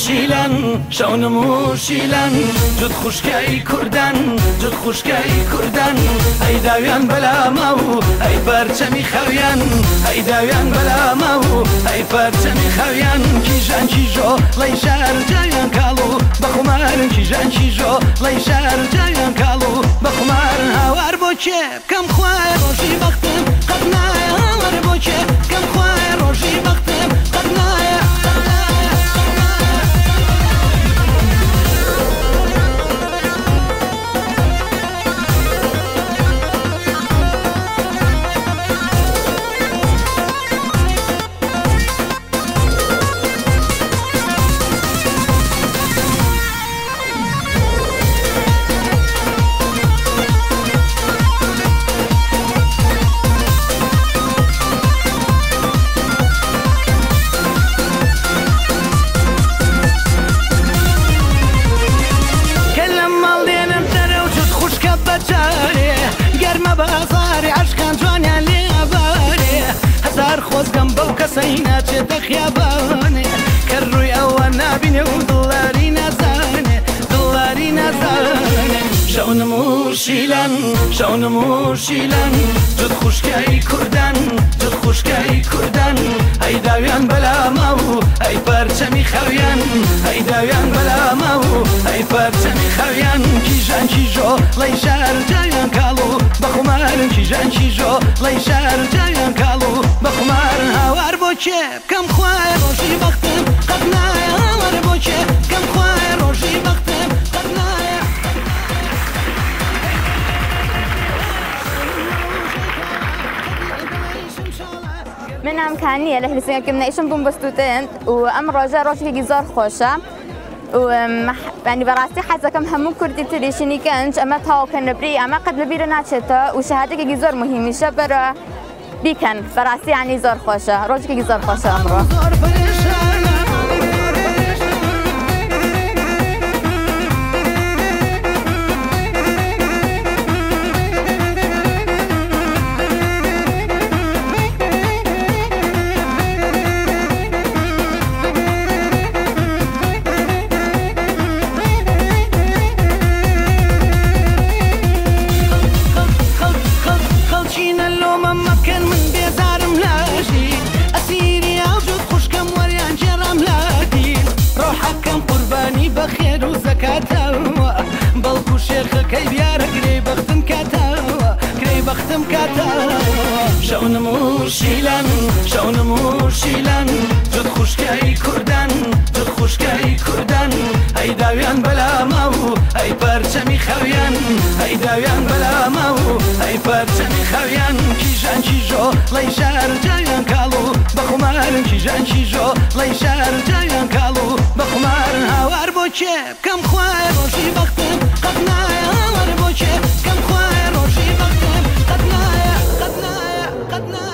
شیلان شەونم و شیلان جوت خوشکای کوردان جوت خوشکای کوردان ئەی داویان بەلاما و ئەی پەرچەمی خەویان ئەی داویان بەلاما و ئەی پەرچەمی خەویان کیژان کیژۆ ڵەی شار جاویان کاڵ و بەخومارن کیژان کیژۆ ڵەی شار جاویان کاڵ و بەخومارن هاوار بۆ کێ بکەم خوایە ڕۆژی بەختم قەت نایە هاوار بۆ کێ بکەم خوایە ڕۆژی بەختم قەت نایە. بازاری عشقان جوانیان لێ ئەبارێ هەزار خۆزگەم بەو کەسەی ناچێتە خیابانێ کە ڕووی ئەوە نابینێ و دڵاری نازانێ دڵاری نازانێ شەونم و شیلان شەونم و شیلان جوت خوشکای کوردان جوت خوشکای کوردان ئەی داویان بەلاما و ئەی پەرچەمی خەویان ئەی داویان بەلاما و ئەی پەرچەمی خەویان کیژان کیژۆ ڵەی شار جاویان کاڵ و بەخومارن کیژان کیژۆ ڵەی شار جاویان کاڵ و بەخومارن هاوار بۆ کێ بکەم خوایە ڕۆژی بەختم قەت نایە هاوار بۆ کێ بکەم خوایە ڕۆژی بەختم قەت نایە. من ئەمکانیە لە هلسنگەکەم نەیشم بووم بە student و ئەم ڕۆژە ڕۆژێکی زۆر خۆشە و ینی بەڕاستی حەزەکەم هەموو کوردی تریشنی گەنج ئەمە تاوکەن لەبری ئەمە قەت لەبیرە ناچێتەوە و شەهادێکی زۆر مهمیشە بەرە بیکەن بەڕاستی ینی زۆر خۆشە ڕۆژێکی زۆر خۆشە ئەمڕۆ. بەڵکو شێخەکەی بیارە گرێ بەختم کاتەوە گرێ بەختم کاتەوە شەونم و شیلان شەونم و شیلان جوت خوشکای کوردان جوت خوشکای کوردان ئەی داویان بەلاما و ئەی پەرچەمی خەویان ئەی داویان بەلاما و ئەی پەرچەمی خەویان کیژان کیژۆ ڵەی شار جاویان کاڵ و بەخومارن کیژان کیژۆ ڵەی شار جاویان کاڵ و بەخومارن هاوار بۆ کێ بکەم خوایە ڕۆژی بەختم قەت نایە هاوار بۆ کێ بکەم خوایە ڕۆژی بەختم قەت نایە قەت نایە قەت نایە.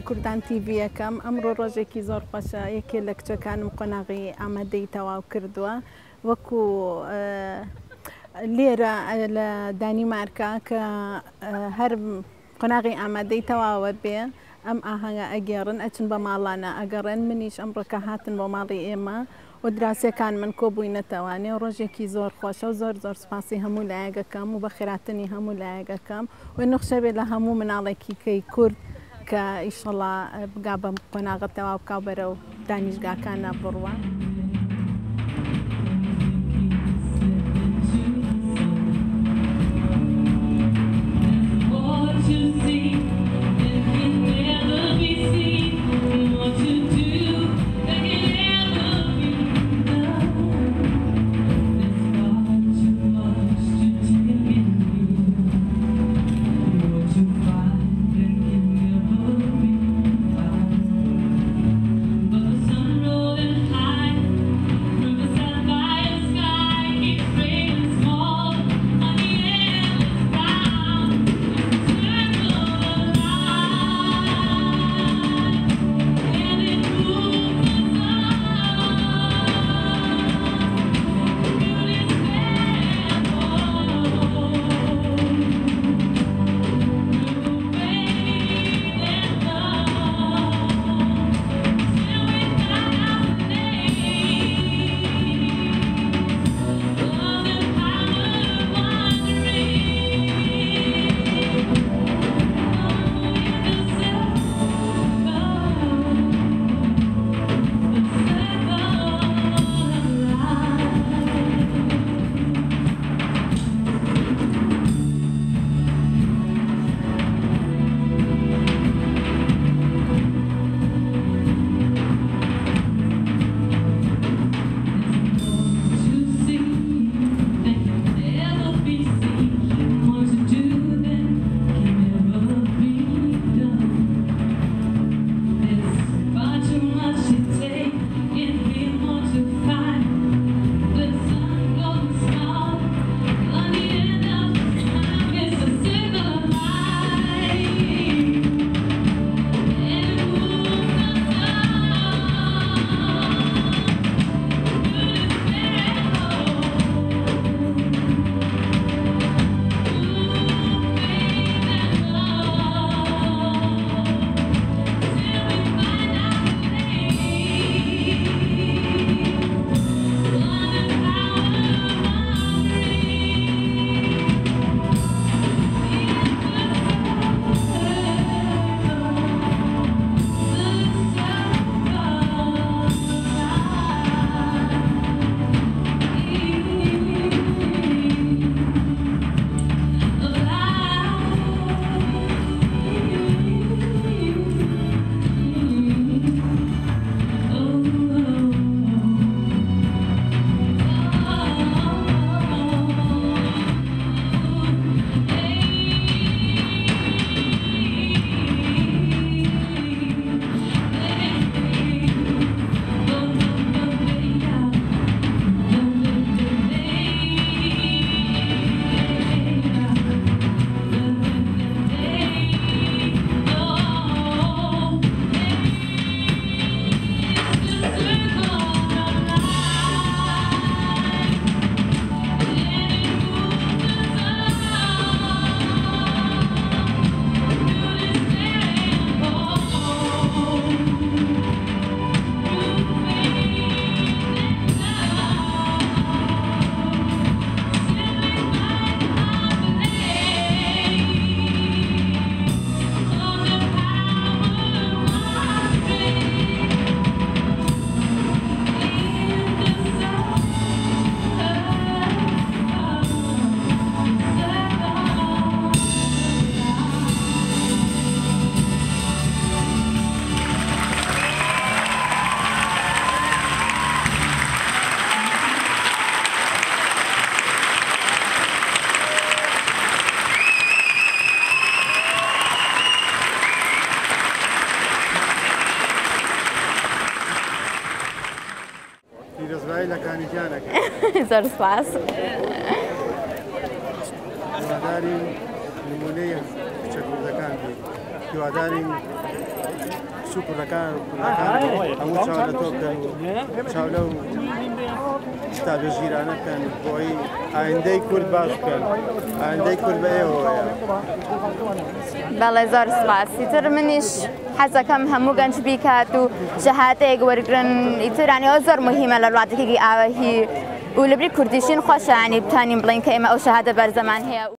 کوردان تیڤیەکەم ئەمڕۆ ڕۆژێکی زۆر خۆشە یەکێ لە کچەکانم قۆناغی ئامادەی تەواو کردووە وەکو لێرە لە دانیمارکا کە هەر قۆناغی ئامادەی تەواوە بێ ئەم ئاهەنگە ئەگێڕن ئەچن بە ماڵانە ئەگەڕێن منیش ئەمڕۆکە هاتن بۆ ماڵی ئێمە و دراسەکان من کۆبووینەتەوانێ ڕۆژێکی زۆر خۆشە و زۆر زۆر سوپاسی هەموو لایەکەکەم و بەخێراتنی هەموو لایەکەکەم و نوخشە بێ لە هەموو مناڵێکی کەی کورد کە ئیشەڵا بگا بەم قۆناغە تەواو بکا و بەرەو دانیشگاکانە بڕوە. زۆر سپاس. هیوادارین نمونەی کچە کوردەکان بیت، هیوادارین کچ و کوڕەکان کوردەکان هەموو چاو لە تۆ بکەن و چاو لەو قوتابیە ژیرانە بکەن بۆی ئایندەی کورد باش بکەن. ئایندەی کورد بە ئێوەیە. بەڵێ زۆر سپاس. ئیتر منیش حەزەکەم هەموو گەنج بیکات و شەهادەیەک وەرگرن، ئیتر یانی ئەوە زۆر مهمە لە وڵاتێکی ئاوەهی و لەبری کوردیشین خۆشە، یانی بتوانین بڵێین کە ئێمە ئەو شەهادە بەرزەمان هەیە.